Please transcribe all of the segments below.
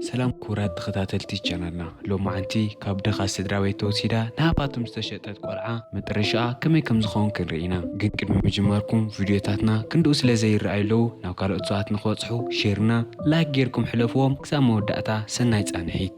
ሰላም ክቡራት ተኸታተልቲ ቻናልና፣ ሎማዓንቲ ካብ ድኻ ስድራ ቤት ተወሲዳ ንሃፋትም ዝተሸጠት ቆልዓ መጠረሻኣ ከመይ ከም ዝኸውን ክንርኢ ኢና። ግን ቅድሚ ምጅማርኩም ቪድዮታትና ክንድኡ ስለ ዘይረኣዩ ኣለዉ ናብ ካልኦት ሰባት ንክበጽሑ ሼርና ላይክ ጌርኩም ሕለፍዎም። ክሳብ መወዳእታ ሰናይ ጻንሒት።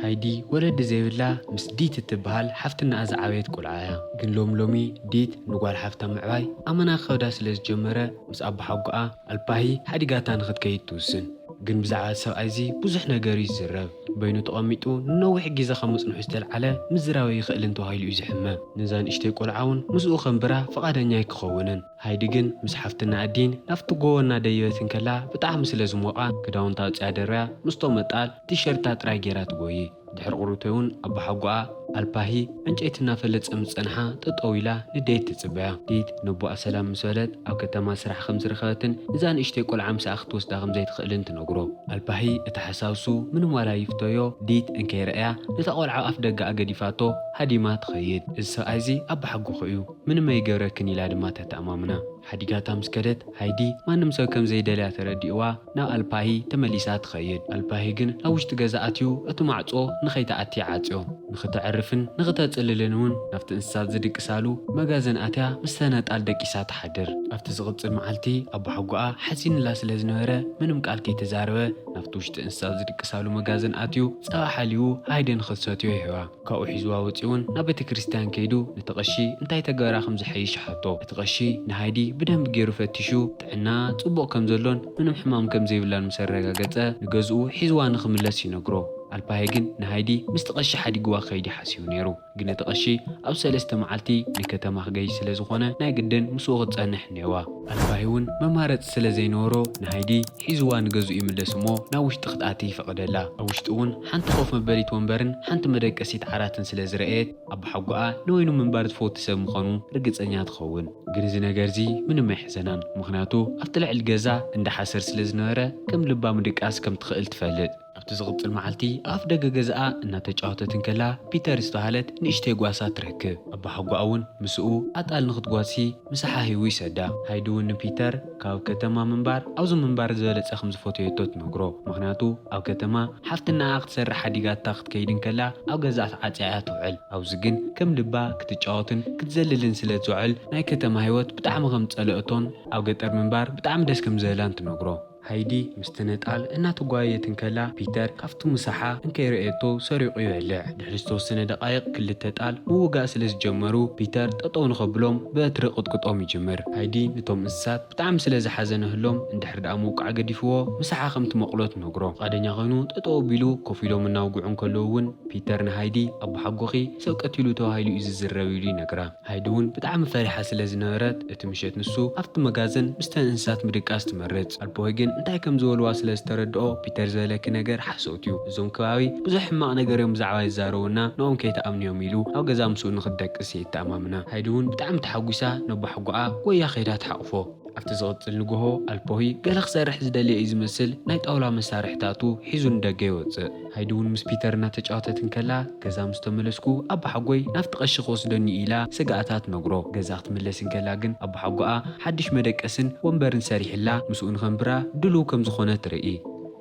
ሃይዲ ወለዲ ዘይብላ ምስ ዲት እትበሃል ሓፍትናኣ ዝዓበየት ቆልዓ እያ። ግን ሎም ሎሚ ዲት ንጓል ሓፍታ ምዕባይ ኣመና ክኸብዳ ስለ ዝጀመረ ምስ ኣቦሓጎኣ ኣልፓሂ ሓዲጋታ ንኽትከይድ ትውስን። ግን ብዛዕባ እቲ ሰብኣይ እዚ ብዙሕ ነገር እዩ ዝዝረብ። በይኑ ተቐሚጡ ንነዊሕ ግዜ ካብ ምጽንሑ ዝተልዓለ ምዝራብ ኣይኽእልን ተባሂሉ እዩ ዝሕመም። ነዛ ንእሽተይ ቆልዓ እውን ምስኡ ከንብራ ፍቓደኛ ኣይክኸውንን። ሃይዲ ግን ምስ ሓፍትና ኣዲን ናብቲ ጎቦ እናደየበት እንከላ ብጣዕሚ ስለ ዝሞቓ ክዳውንታ ኣውፂኣ ደርብያ ምስቶም መጣል ቲሸርታ ጥራይ ገይራ ትጎይ። ድሕሪ ቁሩብተይ እውን ኣቦሓጎኣ ኣልፓሂ ዕንጨይቲ እናፈለፀ ምስ ፀንሓ ጠጠው ኢላ ንዴት ትፅበያ። ዴት ነቦኣ ሰላም ምስ በለት ኣብ ከተማ ስራሕ ከም ዝረኸበትን እዛ ንእሽተይ ቆልዓ ምሳኣ ክትወስዳ ከም ዘይትኽእልን ትነግሮ። ኣልፓሂ እቲ ሓሳብ እሱ ምንም ዋላ ይፍተዮ ዴት እንከይረኣያ ነታ ቆልዓ ኣፍ ደገኣ ገዲፋቶ ሃዲማ ትኸይድ። እዚ ሰብኣይ እዚ ኣቦሓጎኺ እዩ፣ ምንም ኣይገብረክን ኢላ ድማ ተተኣማምና። ሓዲጋታ ምስ ከደት ሃይዲ ማንም ሰብ ከም ዘይደልያ ተረዲእዋ ናብ ኣልፓሂ ተመሊሳ ትኸይድ። ኣልፓሂ ግን ናብ ውሽጢ ገዛ ኣትዩ እቲ ማዕጾ ንኸይትኣቲ ይዓጽዮ። ንኽተዕርፍን ንኽተጽልልን እውን ናብቲ እንስሳት ዝድቅሳሉ መጋዘን ኣትያ ምስ ተነጣል ደቂሳ ትሓድር። ኣብቲ ዝቕጽል መዓልቲ ኣቦሓጎኣ ሓዚንላ ስለ ዝነበረ ምንም ቃል ከይተዛረበ ናብቲ ውሽጢ እንስሳት ዝድቅሳሉ መጋዘን ኣትዩ ጸባ ሓልዩ ሃይዲ ንኽትሰትዮ ይህባ። ካብኡ ሒዝዋ ወፂኡ እውን ናብ ቤተ ክርስቲያን ከይዱ ነቲ ቀሺ እንታይ ተገበራ ከም ዝሐይሽ ይሓቶ። እቲ ቀሺ ንሃይዲ ብደንቢ ገይሩ ፈቲሹ ጥዕና ፅቡቕ ከም ዘሎን ምንም ሕማም ከም ዘይብላን ምስ ኣረጋገፀ ንገዝኡ ሒዝዋ ንኽምለስ ይነግሮ። ኣልፓሂ ግን ንሃይዲ ምስቲ ቀሺ ሓዲግዋ ክኸይድ እዩ ሓሲቡ ነይሩ። ግን እቲ ቀሺ ኣብ ሰለስተ መዓልቲ ንከተማ ክገይሽ ስለ ዝኾነ ናይ ግድን ምስኡ ክትፀንሕ እኒአዋ። ኣልፓሂ እውን መማረፂ ስለ ዘይነበሮ ንሃይዲ ሒዝዋ ንገዝኡ ይምለስ እሞ ናብ ውሽጢ ክትኣቲ ይፈቕደላ። ኣብ ውሽጢ እውን ሓንቲ ኮፍ መበሊት ወንበርን ሓንቲ መደቀሲት ዓራትን ስለ ዝረኣየት ኣቦሓጎኣ ንበይኑ ምንባር ዝፈቱ ሰብ ምዃኑ ርግፀኛ ትኸውን። ግን እዚ ነገር እዚ ምንም ኣይሕዘናን፣ ምኽንያቱ ኣብቲ ልዕሊ ገዛ እንዳ ሓሰር ስለ ዝነበረ ከም ልባ ምድቃስ ከም ትኽእል ትፈልጥ። ኣብቲ ዝቕጽል መዓልቲ ኣፍ ደገ ገዛኣ እናተጫወተት እንከላ ፒተር ዝተባህለት ንእሽተይ ጓሳ ትረክብ። ኣቦሓጎኣ እውን ምስኡ ኣጣል ንኽትጓሲ ምሳሓ ሂቡ ይሰዳ። ሃይዲ እውን ንፒተር ካብ ከተማ ምንባር ኣብዚ ምንባር ዝበለጸ ከም ዝፈተየቶ ትነግሮ። ምኽንያቱ ኣብ ከተማ ሓፍትናኣ ክትሰርሕ ሓዲጋታ ክትከይድ እንከላ ኣብ ገዛ ተዓጽያ እያ ትውዕል። ኣብዚ ግን ከም ልባ ክትጫወትን ክትዘልልን ስለ ትውዕል ናይ ከተማ ህይወት ብጣዕሚ ከም ዝጸለአቶን ኣብ ገጠር ምንባር ብጣዕሚ ደስ ከም ዝበላን ትነግሮ። ሃይዲ ምስቲ ነጣል እናተጓየየት እንከላ ፒተር ካብቲ ምሳሓ እንከይረኣየቶ ሰሪቑ ይበልዕ። ድሕሪ ዝተወሰነ ደቓይቕ ክልተ ጣል ምውጋእ ስለ ዝጀመሩ ፒተር ጠጠው ንኸብሎም በትሪ ቅጥቅጦም ይጅምር። ሃይዲ ነቶም እንስሳት ብጣዕሚ ስለ ዝሓዘነህሎም እንድሕር ደኣ ምውቃዕ ገዲፍዎ ምሳሓ ከም ትመቕሎ ትነግሮ። ፍቓደኛ ኮይኑ ጠጠው ኣቢሉ ኮፍ ኢሎም እናውግዑ እንከለዉ እውን ፒተር ንሃይዲ ኣቦሓጎኺ ሰብ ቀቲሉ ተባሂሉ እዩ ዝዝረብ ኢሉ ይነግራ። ሃይዲ እውን ብጣዕሚ ፈሪሓ ስለ ዝነበረት እቲ ምሸት ንሱ ኣብቲ መጋዘን ምስተን እንስሳት ምድቃስ ትመርጽ። ኣልፖሂ ግን እንታይ ከም ዝበልዋ ስለ ዝተረድኦ ፒተር ዝበለኪ ነገር ሓሶት እዩ፣ እዞም ከባቢ ብዙሕ ሕማቕ ነገር እዮም ብዛዕባ ይዛረቡና፣ ንኦም ከይትኣምንዮም ኢሉ ኣብ ገዛ ምስኡ ንኽትደቅስ የተኣማምና። ሃይዲ እውን ብጣዕሚ ተሓጒሳ ነቦሓጎኣ ጎያ ከይዳ ትሓቕፎ። ኣብቲ ዝቕጽል ንግሆ ኣልፖሂ ገለ ክሰርሕ ዝደለየ እዩ ዝመስል ናይ ጣውላ መሳርሕታቱ ሒዙ ንደገ ይወጽእ። ሃይዲ እውን ምስ ፒተር እናተጫወተት እንከላ ገዛ ምስ ተመለስኩ ኣቦሓጎይ ናብቲ ቀሺ ክወስደኒ እዩ ኢላ ስግኣታ ትነግሮ። ገዛ ክትምለስ እንከላ ግን ኣቦሓጎኣ ሓድሽ መደቀስን ወንበርን ሰሪሕላ ምስኡ ንኸንብራ ድሉው ከም ዝኾነ ትርኢ።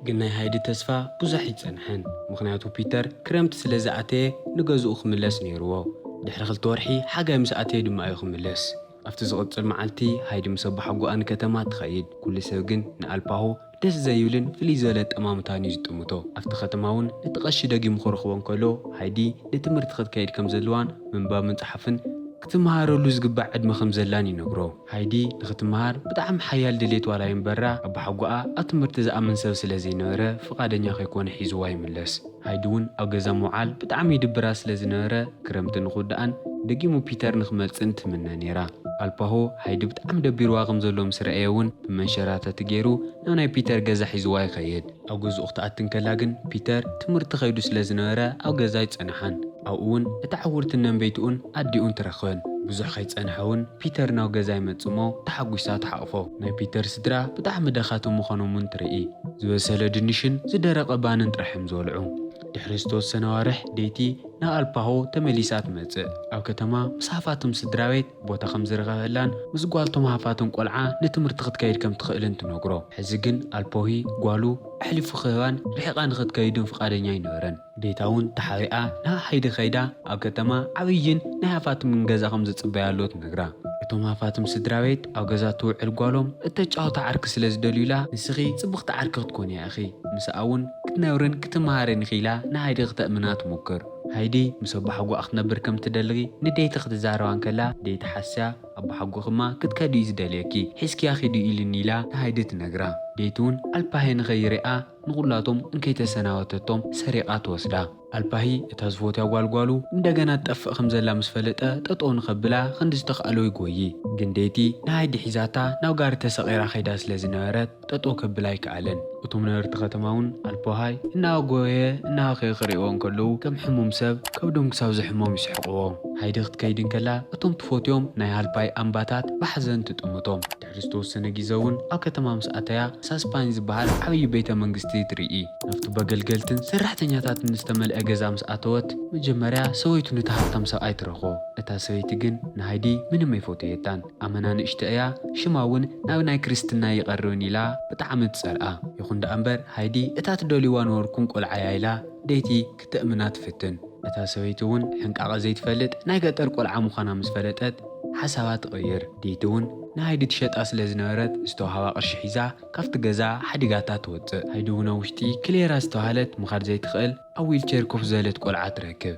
ግን ናይ ሃይዲ ተስፋ ብዙሕ ይጸንሐን፣ ምኽንያቱ ፒተር ክረምቲ ስለ ዝኣተየ ንገዝኡ ክምለስ ነይርዎ። ድሕሪ ክልተ ወርሒ ሓጋይ ምስ ኣተየ ድማ እዩ ክምለስ። ኣብቲ ዝቕጽል መዓልቲ ሃይዲ ምስ ኣቦሓጎኣ ንከተማ ትኸይድ። ኩሉ ሰብ ግን ንኣልፓሆ ደስ ዘይብልን ፍልይ ዝበለ ኣጠማምታን እዩ ዝጥምቶ። ኣብቲ ከተማ እውን ነቲ ቀሺ ደጊሙ ክረኽቦ እንከሎ ሃይዲ ንትምህርቲ ክትከይድ ከም ዘለዋን ምንባብ ምጽሓፍን ክትመሃረሉ ዝግባእ ዕድመ ከም ዘላን ይነግሮ። ሃይዲ ንኽትመሃር ብጣዕሚ ሓያል ድሌት ዋላ ይንበራ ኣቦሓጎኣ ኣብ ትምህርቲ ዝኣምን ሰብ ስለ ዘይነበረ ፍቓደኛ ከይኮነ ሒዝዋ ይምለስ። ሃይዲ እውን ኣብ ገዛ ምውዓል ብጣዕሚ ይድብራ ስለ ዝነበረ ክረምቲ ንኽውዳእን ደጊሙ ፒተር ንኽመጽእን ትምነ ነይራ። ኣልፓሆ ሃይዲ ብጣዕሚ ደቢርዋ ከም ዘሎ ምስ ረኣየ እውን ብመንሸራተቲ ገይሩ ናብ ናይ ፒተር ገዛ ሒዝዋ ይኸይድ። ኣብ ገዝኡ ክትኣቲ እንከላ ግን ፒተር ትምህርቲ ከይዱ ስለ ዝነበረ ኣብ ገዛ ኣይጸንሓን። ኣብኡ እውን እታ ዕውርትን ነንበይትኡን ኣዲኡን ትረኽበን። ብዙሕ ከይጸንሐ እውን ፒተር ናብ ገዛ ይመጽእ እሞ ተሓጒሳ ትሓቕፎ። ናይ ፒተር ስድራ ብጣዕሚ ደኻትም ምዃኖም እውን ትርኢ። ዝበሰለ ድንሽን ዝደረቐ ባንን ጥራሕ እዮም ዝበልዑ። ድሕሪ ዝተወሰነ ኣዋርሕ፣ ዴይቲ ናብ ኣልፓሆ ተመሊሳ ትመጽእ። ኣብ ከተማ ምስ ሃፋትም ስድራ ቤት ቦታ ከም ዝረኸበላን ምስ ጓልቶም ሃፋትም ቆልዓ ንትምህርቲ ክትከይድ ከም ትኽእልን ትነግሮ። ሕዚ ግን ኣልፖሂ ጓሉ ኣሕሊፉ ክህባን ርሒቓ ንኽትከይድን ፍቓደኛ ኣይነበረን። ዴታ እውን ተሓቢኣ ናብ ሃይዲ ከይዳ፣ ኣብ ከተማ ዓብይን ናይ ሃፋትምን ገዛ ከም ዝጽበያ ኣሎ ትነግራ። እቶም ሃፋትም ስድራ ቤት ኣብ ገዛ ትውዕል ጓሎም እተጫወታ ዓርኪ ስለ ዝደልዩላ፣ "ንስኺ ጽብቕቲ ዓርኪ ክትኮኒ ኢኺ፣ ምስኣ እውን ክትነብርን ክትመሃርን ኢኺ" ኢላ ንሃይዲ ክተእምና ትሙክር። ሃይዲ ምስ ኣቦሓጎኣ ክትነብር ከም ትደሊ ንዴይቲ ክትዛረባ እንከላ፣ ዴይቲ ሓስያ፣ "ኣቦሓጎኺማ ክትከዲ እዩ ዝደልየኪ፣ ሒዝክያ ኺዲ" ኢሉኒ ኢላ ንሃይዲ ትነግራ። ዴይቲ እውን ኣልፓሄ ንኸይሪኣ ንኹላቶም እንከይተሰናበተቶም ሰሪቓ ትወስዳ። ኣልፓሂ እታ ዝፈትያ ጓልጓሉ እንደገና ትጠፍእ ከም ዘላ ምስ ፈለጠ፣ ጠጠው ንኸብላ ክንዲ ዝተኽኣሎ ይጎዪ። ግን ዴይቲ ንሃይዲ ሒዛታ ናብ ጋሪ ተሰቒራ ከይዳ ስለ ዝነበረት፣ ጠጠው ከብላ ኣይከኣለን። እቶም ነበርቲ ከተማ እውን ኣልፖሃይ እናጎየ እናሃኸየ ክርእይዎ እንከለዉ፣ ከም ሕሙም ሰብ ከብዶም ክሳብ ዝሕሞም ይስሕቕዎ። ሃይዲ ክትከይድ እንከላ፣ እቶም ትፈትዮም ናይ ሃልፓይ ኣምባታት ብሓዘን ትጥምቶም። ድሕሪ ዝተወሰነ ግዜ እውን ኣብ ከተማ ምስ ኣተያ፣ ሳስፓኝ ዝበሃል ዓብዪ ቤተ መንግስቲ ትርኢ። ናብቲ በገልገልትን ሰራሕተኛታትን ዝተመልአ ገዛ ምስ ኣተወት፣ መጀመርያ ሰበይቱ ነቲ ሃብታም ሰብኣይ ትረኽቦ። እታ ሰበይቲ ግን ንሃይዲ ምንም ኣይፈተየታን። ኣመና ንእሽቶ እያ፣ ሽማ እውን ናብ ናይ ክርስትና ይቐርብን ኢላ ብጣዕሚ ትጸልኣ። ይኹን ደኣ እምበር፣ ሃይዲ እታ ትደልይዋ ነበርኩን ቆልዓያ ኢላ ዴይቲ ክተእምና ትፍትን። እታ ሰበይቲ እውን ሕንቃቐ ዘይትፈልጥ ናይ ገጠር ቆልዓ ምዃና ምስ ፈለጠት፣ ሓሳባ ትቕይር። ዴይቲ እውን ንሃይዲ ትሸጣ ስለ ዝነበረት፣ ዝተዋህባ ቅርሺ ሒዛ ካብቲ ገዛ ሓዲጋታ ትወጽእ። ሃይዲ እውን ኣብ ውሽጢ ክሌራ ዝተባህለት ምኻድ ዘይትኽእል፣ ኣብ ዊልቸር ኮፍ ዝበለት ቆልዓ ትረክብ።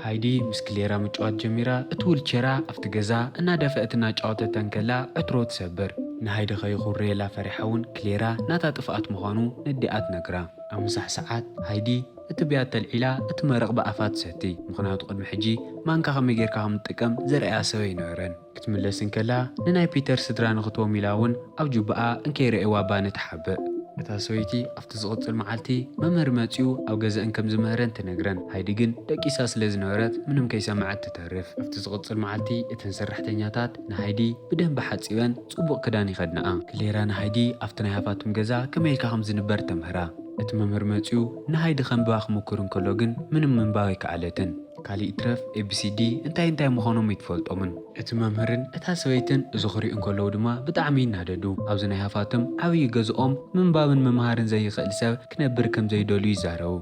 ሃይዲ ምስ ክሌራ ምጭዋት ጀሚራ፣ እቲ ዊልቸራ ኣብቲ ገዛ እናደፍአት እናጫወተታ እንከላ ዕትሮ ትሰብር። ንሃይዲ ከይኹርየላ ፈሪሓ እውን ክሌራ ናታ ጥፍኣት ምዃኑ ነዲኣ ትነግራ። ኣብ ምሳሕ ሰዓት ሃይዲ እቲ ብያት ተልዒላ እቲ መረቕ ብኣፋ ትሰቲ። ምኽንያቱ ቅድሚ ሕጂ ማንካ ከመይ ጌርካ ከም ትጥቀም ዘርእያ ሰብ ኣይነበረን። ክትምለስ እንከላ ንናይ ፒተር ስድራ ንኽትቦም ኢላ እውን ኣብ ጁባኣ እንከይረእይዋ ባኒ ትሓብእ። እታ ሰበይቲ ኣብቲ ዝቕጽል መዓልቲ መምህር መጺኡ ኣብ ገዛእን ከም ዝምህረን ትነግረን። ሃይዲ ግን ደቂሳ ስለ ዝነበረት ምንም ከይሰምዐት ትተርፍ። ኣብቲ ዝቕጽል መዓልቲ እተን ሰራሕተኛታት ንሃይዲ ብደንቢ ሓጺበን ጽቡቕ ክዳን ይኸድንኣ። ክሌራ ንሃይዲ ኣብቲ ናይ ሃፋትም ገዛ ከመይ ኢልካ ከም ዝንበር ተምህራ። እቲ መምህር መጺኡ ንሃይዲ ከንብባ ክምኩር እንከሎ ግን ምንም ምንባብ ኣይከኣለትን። ካልእ ይትረፍ ኤ ቢ ሲ ዲ እንታይ እንታይ ምዃኖም ኣይትፈልጦምን። እቲ መምህርን እታ ሰበይትን እዚ ክሪኡ እንከለዉ ድማ ብጣዕሚ ይናደዱ። ኣብዚ ናይ ሃፋትም ዓብዪ ገዝኦም ምንባብን ምምሃርን ዘይኽእል ሰብ ክነብር ከም ዘይደልዩ ይዛረቡ።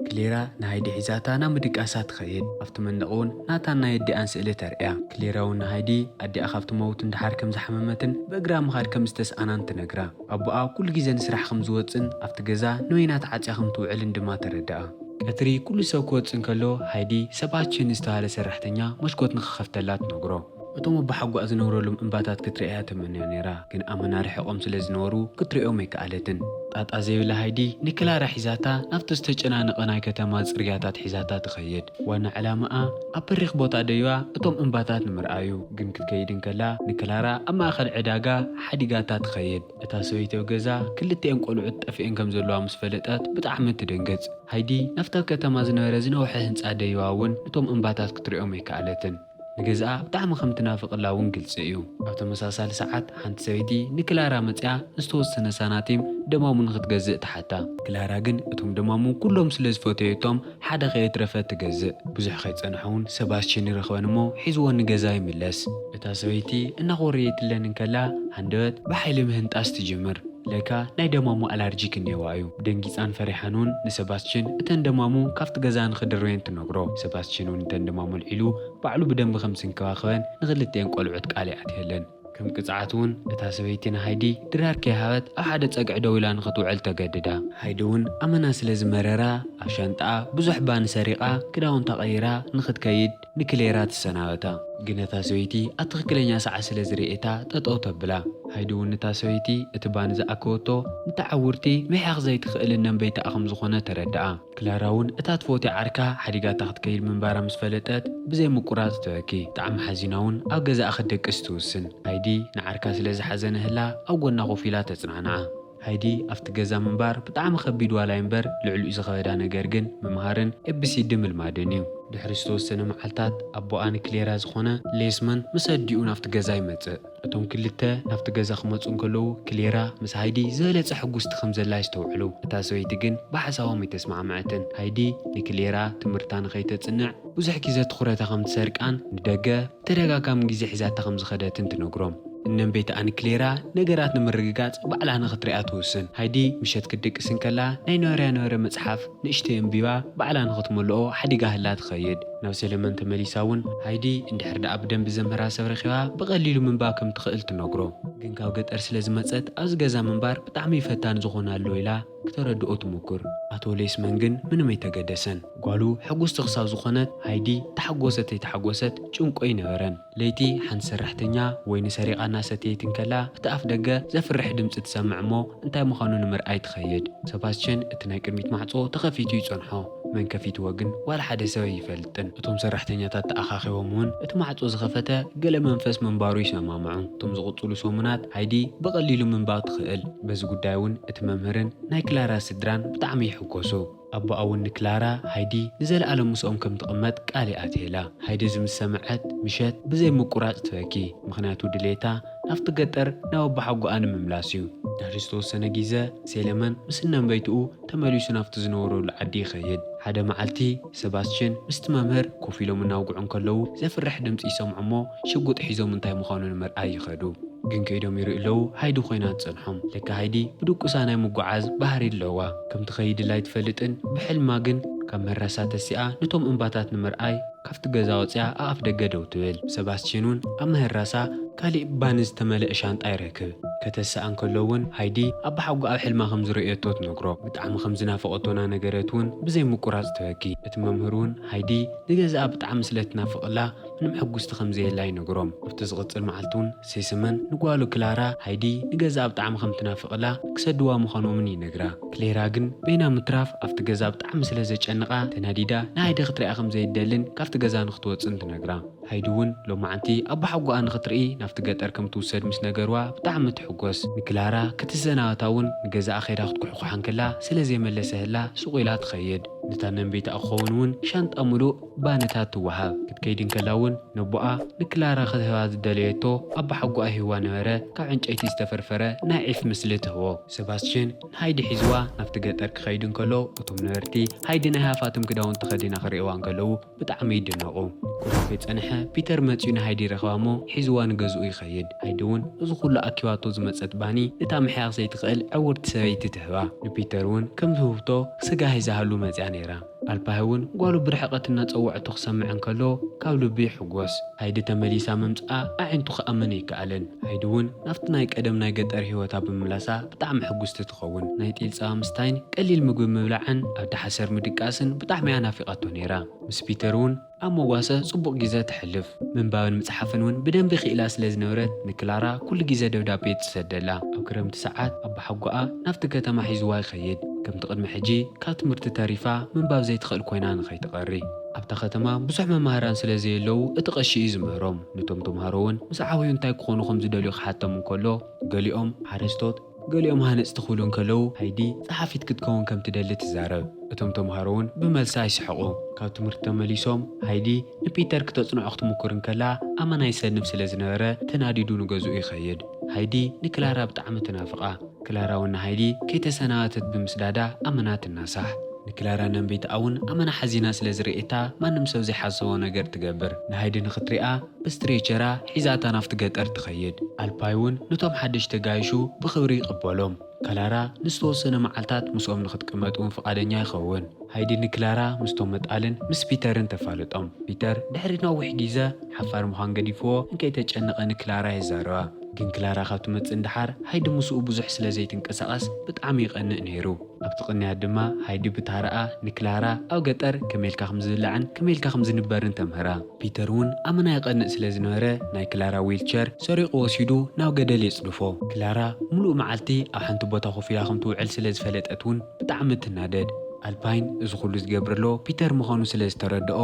ክሌራ ንሃይዲ ሒዛታ ናብ ምድቃሳ ትኸይድ። ኣብቲ መንደቕ እውን ናታን ናይ ኣዲኣን ስእሊ ተርእያ። ክሌራ እውን ንሃይዲ ኣዲኣ ካብቲ መውት እንድሓር ከም ዝሓመመትን ብእግራ ምኻድ ከም ዝተስኣናን ትነግራ። ኣቦኣ ኩሉ ግዜ ንስራሕ ከም ዝወጽን ኣብቲ ገዛ ንበይና ተዓጽያ ከም ትውዕልን ድማ ተረድኣ። ቀትሪ ኩሉ ሰብ ክወጽእ እንከሎ፣ ሃይዲ ሰባስችን ዝተባህለ ሰራሕተኛ መስኮት ንኽኸፍተላ ትነግሮ። እቶም ኣቦሓጎኣ ዝነብረሎም እምባታት ክትርእያ ተመንያ ነይራ፣ ግን ኣመና ርሒቖም ስለ ዝነበሩ ክትርእዮም ኣይከኣለትን። ጣጣ ዘይብላ ሃይዲ ንክላራ ሒዛታ ናብቲ ዝተጨናነቐ ናይ ከተማ ጽርግያታት ሒዛታ ትኸይድ። ዋና ዕላማኣ ኣብ በሪኽ ቦታ ደይባ እቶም እምባታት ንምርኣዩ፣ ግን ክትከይድ እንከላ ንክላራ ኣብ ማእከል ዕዳጋ ሓዲጋታ ትኸይድ። እታ ሰበይቲ ኣብ ገዛ ክልቲኤን ቆልዑት ጠፊኤን ከም ዘለዋ ምስ ፈለጠት ብጣዕሚ ትድንግጽ። ሃይዲ ናብታ ከተማ ዝነበረ ዝነውሐ ህንጻ ደይባ እውን እቶም እምባታት ክትርእዮም ኣይከኣለትን። ንገዛኣ ብጣዕሚ ከም ትናፍቕላ እውን ግልጺ እዩ። ኣብ ተመሳሳሊ ሰዓት ሓንቲ ሰበይቲ ንክላራ መጺኣ ዝተወሰነ ሳናቲም ደማሙ ንኽትገዝእ ትሓታ። ክላራ ግን እቶም ደማሙ ኩሎም ስለ ዝፈተየቶም ሓደ ከየትረፈ ትገዝእ። ብዙሕ ከይጸንሐ እውን ሰባስችን ይረኽበን እሞ ሒዝወን ንገዛ ይምለስ። እታ ሰበይቲ እናኾረየትለን እንከላ ሃንደበት ብሓይሊ ምህንጣስ ትጅምር። ለካ ናይ ደማሙ ኣላርጂክ እኔዋ እዩ። ደንጊጻን ፈሪሓን እውን ንሰባስችን እተን ደማሙ ካብቲ ገዛ ንኽድርበየን ትነግሮ። ሰባስችን እውን እተን ደማሙ ኣልዒሉ ባዕሉ ብደንቢ ከም ዝንከባኸበን ንኽልቲኤን ቆልዑት ቃል ይኣትየለን። ከም ቅጽዓት እውን እታ ሰበይቲ ንሃይዲ ድራር ከይሃበት ኣብ ሓደ ጸግዒ ደው ኢላ ንኽትውዕል ተገድዳ። ሃይዲ እውን ኣመና ስለ ዝመረራ ኣብ ሻንጣኣ ብዙሕ ባኒ ሰሪቓ ክዳውንታ ቀይራ ንኽትከይድ ንክሌራ ትሰናበታ። ግን እታ ሰበይቲ ኣብ ትኽክለኛ ሰዓት ስለ ዝርእየታ ጠጠው ተብላ። ሃይዲ እውን እታ ሰበይቲ እቲ ባኒ ዝኣከወቶ ንተዓውርቲ ምሕያኽ ዘይትኽእልን ነንበይታኣ ከም ዝኾነ ተረድኣ። ክላራ እውን እታ ትፈትያ ዓርካ ሓዲጋታ ክትከይድ ምንባራ ምስ ፈለጠት ብዘይ ምቁራጽ ትበኪ። ብጣዕሚ ሓዚና እውን ኣብ ገዛኣ ክትደቅስ ትውስን። ሃይዲ ንዓርካ ስለ ዝሓዘነህላ ኣብ ጎና ኮፍ ኢላ ተጽናንዓ። ሃይዲ ኣብቲ ገዛ ምንባር ብጣዕሚ ከቢድ ዋላ እምበር፣ ልዕሊኡ ዝኸበዳ ነገር ግን ምምሃርን ኤ ቢ ሲ ዲ ምልማድን እዩ። ድሕሪ ዝተወሰነ መዓልታት፣ ኣቦኣ ንክሌራ ዝኾነ ሌስመን ምስ ኣዲኡ ናብቲ ገዛ ይመጽእ። እቶም ክልተ ናብቲ ገዛ ክመጹ እንከለዉ፣ ክሌራ ምስ ሃይዲ ዝበለጸ ሕጉስቲ ከም ዘላ የስተውዕሉ። እታ ሰበይቲ ግን ብሓሳቦም ኣይተስማዕመዐትን። ሃይዲ ንክሌራ ትምህርታ ንኸይተጽንዕ ብዙሕ ግዜ ትኹረታ ከም ትሰርቃን ንደገ ብተደጋጋሚ ግዜ ሒዛታ ከም ዝኸደትን ትነግሮም። እነን ቤትኣ ንክሌራ ነገራት ንምርግጋጽ ባዕላ ንኽትሪኣ ትውስን። ሃይዲ ምሸት ክትድቅስ እንከላ ናይ ነበረያ ነበረ መጽሓፍ ንእሽተይ ኣንቢባ ባዕላ ንኽትመልኦ ሓዲጋ ህላ ትኸይድ። ናብ ሴለመን ተመሊሳ እውን ሃይዲ እንድሕር ደኣ ብደንቢ ዘምህራ ሰብ ረኺባ ብቐሊሉ ምንባብ ከም ትኽእል ትነግሮ። ግን ካብ ገጠር ስለ ዝመጸት ኣብዚ ገዛ ምንባር ብጣዕሚ ፈታኒ ዝኾነ ኣሎ ኢላ ክተረድኦ ትሙኩር። ኣቶ ሌስመን ግን ምንም ኣይተገደሰን። ጓሉ ሕጉስቲ ክሳብ ዝኾነት ሃይዲ ተሓጎሰት ኣይተሓጎሰት ጭንቆ ኣይነበረን። ለይቲ ሓንቲ ሰራሕተኛ ወይኒ ሰሪቓ እናሰተየት እንከላ፣ ብቲ ኣፍ ደገ ዘፍርሕ ድምጺ ትሰምዕ እሞ እንታይ ምዃኑ ንምርኣይ ትኸይድ። ሰባስችን እቲ ናይ ቅድሚት ማዕጾ ተኸፊቱ ይጸንሖ። መን ከፊትዎ ግን ዋላ ሓደ ሰብ ኣይፈልጥን። እቶም ሰራሕተኛታት ተኣኻኺቦም እውን እቲ ማዕጾ ዝኸፈተ ገለ መንፈስ ምንባሩ ይሰማምዑ። እቶም ዝቕጽሉ ሰሙናት ሃይዲ ብቐሊሉ ምንባብ ትኽእል። በዚ ጉዳይ እውን እቲ መምህርን ናይ ክላራ ስድራን ብጣዕሚ ይሕጎሱ። ኣቦኣ እውን ንክላራ ሃይዲ ንዘለኣለም ምስኦም ከም ትቕመጥ ቃል ይኣትየላ። ሃይዲ እዚ ምስ ሰምዐት ምሸት ብዘይ ምቁራጽ ትበኪ። ምኽንያቱ ድሌታ ናብቲ ገጠር ናብ ኣቦሓጎኣ ንምምላስ እዩ። ድሕሪ ዝተወሰነ ግዜ ሴለመን ምስ እነንበይትኡ ተመሊሱ ናብቲ ዝነበረሉ ዓዲ ይኸይድ። ሓደ መዓልቲ ሰባስችን ምስቲ መምህር ኮፍ ኢሎም እናውግዑ እንከለዉ ዘፍርሕ ድምጺ ይሰምዑ እሞ ሽጉጥ ሒዞም እንታይ ምዃኑ ንምርኣይ ይኸዱ። ግን ከይዶም ይርእዩ ኣለዉ ሃይዲ ኮይና ትጸንሖም። ለካ ሃይዲ ብድቁሳ ናይ ምጉዓዝ ባህሪ ኣለዋ። ከም ትኸይድ ኢላ ኣይትፈልጥን። ብሕልማ ግን ካብ ምህራሳ ተሲኣ ነቶም እምባታት ንምርኣይ ካብቲ ገዛ ወጺኣ ኣኣፍ ደገ ደው ትብል። ሰባስችን እውን ኣብ ምህራሳ ካሊእ ባኒ ዝተመልአ ሻንጣ ይረክብ። ከተስኣ እንከሎ እውን ሃይዲ ኣባሓጎኣ ኣብ ሕልማ ከም ዝርእየቶ ትነግሮ። ብጣዕሚ ከም ዝናፈቐቶ እናነገረት እውን ብዘይ ምቁራጽ ትበኪ። እቲ መምህር እውን ሃይዲ ንገዛኣ ብጣዕሚ ስለ ትናፍቕላ ምንም ሕጉስቲ ከም ዘየላ ይነግሮም። ኣብቲ ዝቕጽል መዓልቲ እውን ሴሰመን ንጓሉ ክላራ ሃይዲ ንገዛኣ ብጣዕሚ ከም ትናፍቕላ ክሰድዋ ምዃኖምን ይነግራ። ክሌራ ግን በይና ምትራፍ ኣብቲ ገዛ ብጣዕሚ ስለ ዘጨንቓ ተናዲዳ ንሃይዲ ክትሪኣ ከም ዘይደልን ካብቲ ገዛ ንክትወጽእን ትነግራ። ሃይዲ እውን ሎማዓንቲ ኣባሓጎኣ ንክትርኢ ናብቲ ገጠር ከም ትውሰድ ምስ ነገርዋ ብጣዕሚ ትሕጎስ። ንክላራ ክትሰናበታ እውን ንገዛኣ ከይዳ ክትኩሕኩሓ እንከላ ስለ ዘይመለሰህላ ሱቕ ኢላ ትኸይድ። ነታ ነንበይታ ክኸውን እውን ሻንጣ ምሉእ ባንታት ትወሃብ። ክትከይድ እንከላ እውን ነቦኣ ንክላራ ክትህባ ዝደለየቶ ኣባሓጎኣ ሂዋ ነበረ ካብ ዕንጨይቲ ዝተፈርፈረ ናይ ዒፍ ምስሊ ትህቦ። ሰባስችን ንሃይዲ ሒዝዋ ናብቲ ገጠር ክኸይድ እንከሎ እቶም ነበርቲ ሃይዲ ናይ ሃፋትም ክዳውንቲ ተኸዲና ክርእይዋ እንከለዉ ብጣዕሚ ይድነቑ። ቁሩብ ከይጸንሐ ፒተር መጺኡ ንሃይዲ ይረኽባ እሞ ሒዝዋ ንገዝኡ ይኸይድ። ሃይዲ እውን እዚ ኩሉ ኣኪባቶ ዝመጸት ባኒ ነታ ምሕያኽ ዘይትኽእል ዕውርቲ ሰበይቲ ትህባ። ንፒተር እውን ከም ዝህብቶ ስጋ ሒዛሃሉ መጺኣ ነይራ። ኣልፓይ እውን ጓሉ ብርሕቐት እናጸወዐቶ ክሰምዕ እንከሎ ካብ ልቡ ይሕጎስ። ሃይዲ ተመሊሳ ምምጽኣ ኣዒንቱ ክኣምን ኣይከኣለን። ሃይዲ እውን ናብቲ ናይ ቀደም ናይ ገጠር ህይወታ ብምምላሳ ብጣዕሚ ሕጉስቲ ትኸውን። ናይ ጤል ጸባ ምስታይን ቀሊል ምግቢ ምብላዕን ኣብ ደሓሰር ምድቃስን ብጣዕሚ እያ ናፊቓቶ ነይራ። ምስ ፒተር እውን ኣብ መዋሰ ጽቡቕ ግዜ ተሕልፍ። ምንባብን ምጽሓፍን እውን ብደንቢ ክኢላ ስለ ዝነበረት ንክላራ ኩሉ ግዜ ደብዳቤ ትሰደላ። ኣብ ክረምቲ ሰዓት ኣባሓጎኣ ናብቲ ከተማ ሒዝዋ ይኸይድ። ከምቲ ቅድሚ ሕጂ ካብ ትምህርቲ ተሪፋ ምንባብ ዘይትኽእል ኮይና ንኸይትቐሪ። ኣብታ ከተማ ብዙሕ መማህራን ስለ ዘየለዉ እቲ ቀሺ እዩ ዝምህሮም። ነቶም ተምሃሮ እውን ምስ ዓበዩ እንታይ ክኾኑ ከም ዝደልዩ ክሓቶም እንከሎ ገሊኦም ሓረስቶት ገሊኦም ሃነጽቲ ክብሉ እንከለዉ ሃይዲ ጸሓፊት ክትከውን ከም ትደሊ ትዛረብ። እቶም ተምሃሮ እውን ብመልሳ ይስሕቑ። ካብ ትምህርቲ ተመሊሶም ሃይዲ ንፒተር ክተጽንዖ ክትምኩር እንከላ ኣመና ይሰንፍ ስለ ዝነበረ ተናዲዱ ንገዝኡ ይኸይድ። ሃይዲ ንክላራ ብጣዕሚ ትናፍቓ። ክላራ እውን ንሃይዲ ከይተሰናበተት ብምስዳዳ ኣመና ትናሳሕ። ንክላራ ነንበይትኣ እውን ኣመና ሓዚና ስለ ዝርእየታ ማንም ሰብ ዘይሓሰቦ ነገር ትገብር። ንሃይዲ ንኽትሪኣ ብስትሬቸራ ሒዛታ ናብቲ ገጠር ትኸይድ። ኣልፓይ እውን ነቶም ሓደሽቲ ኣጋይሹ ብኽብሪ ይቕበሎም። ክላራ ንዝተወሰነ መዓልታት ምስኦም ንኽትቅመጥ እውን ፍቓደኛ ይኸውን። ሃይዲ ንክላራ ምስቶም መጣልን ምስ ፒተርን ተፋልጦም። ፒተር ድሕሪ ነዊሕ ግዜ ሓፋር ምዃን ገዲፍዎ እንከይተጨነቐ ንክላራ የዛርባ። ግን ክላራ ካብ ትመጽእ ንደሓር ሃይዲ ምስኡ ብዙሕ ስለ ዘይትንቀሳቐስ ብጣዕሚ ይቐንእ ነይሩ። ኣብቲ ቅንያት ድማ ሃይዲ ብታረኣ ንክላራ ኣብ ገጠር ከመይ ኢልካ ከም ዝብላዕን ከመይ ኢልካ ከም ዝንበርን ተምህራ። ፒተር እውን ኣመና ይቐንእ ስለ ዝነበረ ናይ ክላራ ዊልቸር ሰሪቑ ወሲዱ ናብ ገደል የጽድፎ። ክላራ ምሉእ መዓልቲ ኣብ ሓንቲ ቦታ ኮፍ ኢላ ከም ትውዕል ስለ ዝፈለጠት እውን ብጣዕሚ ትናደድ። ኣልፓይን እዚ ኩሉ ዝገብር ዘሎ ፒተር ምዃኑ ስለ ዝተረድኦ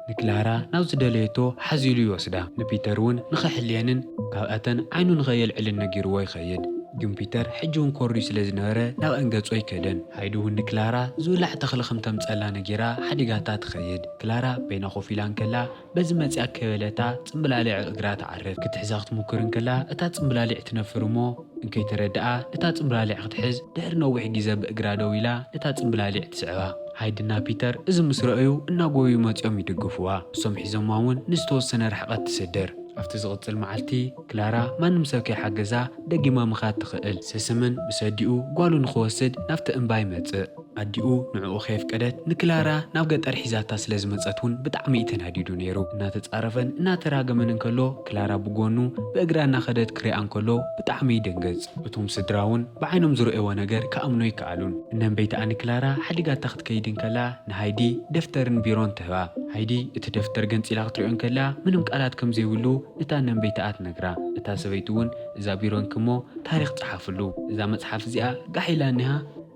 ንክላራ ናብ ዝደለየቶ ሓዚሉ ይወስዳ። ንፒተር እውን ንኸሕልየንን ካብኣተን ዓይኑ ንኸየልዕልን ነጊርዎ ይኸይድ። ግን ፒተር ሕጂ እውን ኮርዩ ስለ ዝነበረ ናብአን ገጹ ኣይከደን። ሃይዲ እውን ንክላራ ዝብላዕ ተኽሊ ከም ተምጸላ ነጊራ ሓዲጋታ ትኸይድ። ክላራ በይና ኮፍ ኢላ እንከላ በዚ መጽያ ከበለታ ጽምብላሊዕ እግራ ትዓርፍ። ክትሕዛ ክትሙክር እንከላ እታ ጽምብላሊዕ ትነፍር እሞ እንከይተረድኣ ነታ ጽምብላሊዕ ክትሕዝ ድሕሪ ነዊሕ ግዜ ብእግራ ደው ኢላ ነታ ጽምብላሊዕ ትስዕባ። ሃይድና ፒተር እዚ ምስ ረኣዩ እናጎዩ መጺኦም ይድግፍዋ። እሶም ሒዞማ እውን ንዝተወሰነ ርሕቀት ትስድር። ኣብቲ ዝቕጽል መዓልቲ ክላራ ማንም ሰብ ከይሓገዛ ደጊማ ምኻድ ትኽእል። ሰሰመን ምስ ኣዲኡ ጓሉ ንኽወስድ ናብቲ እምባ ይመጽእ። ኣዲኡ ንዕኡ ከየፍቀደት ንክላራ ናብ ገጠር ሒዛታ ስለ ዝመጸት እውን ብጣዕሚ እዩ ተናዲዱ ነይሩ። እናተጻረፈን እናተራገመን እንከሎ ክላራ ብጎኑ ብእግራ እናኸደት ክሪኣ እንከሎ ብጣዕሚ ይድንግጽ። እቶም ስድራ እውን ብዓይኖም ዝረእይዎ ነገር ክኣምኖ ይከኣሉን። እነን በይተኣ ንክላራ ሓዲጋታ ክትከይድ እንከላ ንሃይዲ ደፍተርን ቢሮን ትህባ። ሃይዲ እቲ ደፍተር ገንጺላ ክትሪኦ እንከላ ምንም ቃላት ከም ዘይብሉ እታ እነን በይተኣ ትነግራ። እታ ሰበይቲ እውን እዛ ቢሮ እንክሞ ታሪኽ ጸሓፍሉ። እዛ መጽሓፍ እዚኣ ጋሕ ኢላ እኒሃ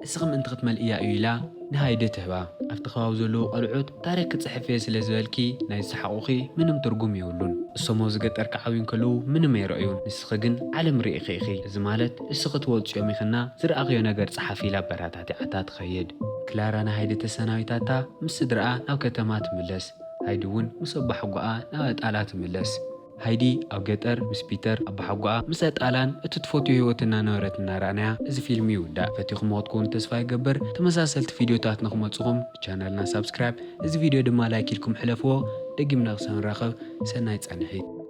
እስኺ ምእንቲ ክትመልእያ እዩ ኢላ ንሃይዲ ትህባ። ኣብቲ ከባቢ ዘለዉ ቆልዑት ታሪኽ ክጽሕፍ እየ ስለ ዝበልኪ ናይ ዝሰሓቑኺ ምንም ትርጉም የብሉን። እሶም ኣብዚ ገጠር ክዓብዩ እንከለዉ ምንም ኣይረእዩን። ንስኺ ግን ዓለም ርኢኺ ኢኺ። እዚ ማለት እስኺ ትወጽዮም ኢኽና ዝረኣኽዮ ነገር ጸሓፊ ኢላ ኣበረታቲዓታ ትኸይድ። ክላራ ንሃይዲ ተሰናቢታታ ምስ ስድራኣ ናብ ከተማ ትምለስ። ሃይዲ እውን ምስ ኣባሓጎኣ ናብ ኣጣላ ትምለስ። ሃይዲ ኣብ ገጠር ምስ ፒተር ኣባሓጎኣ ምስ ኣጣላን እቲ ትፈትዮ ህይወት እናነበረት እናረኣናያ እዚ ፊልም ይውዳእ። ፈቲኹምዎ ክትኮኑ ተስፋ ይገብር። ተመሳሰልቲ ቪድዮታት ንኽመጽኹም ቻነልና ሳብስክራይብ፣ እዚ ቪድዮ ድማ ላይክ ኢልኩም ሕለፍዎ። ደጊምና ክሳብ ንራኸብ ሰናይ ጻንሒት።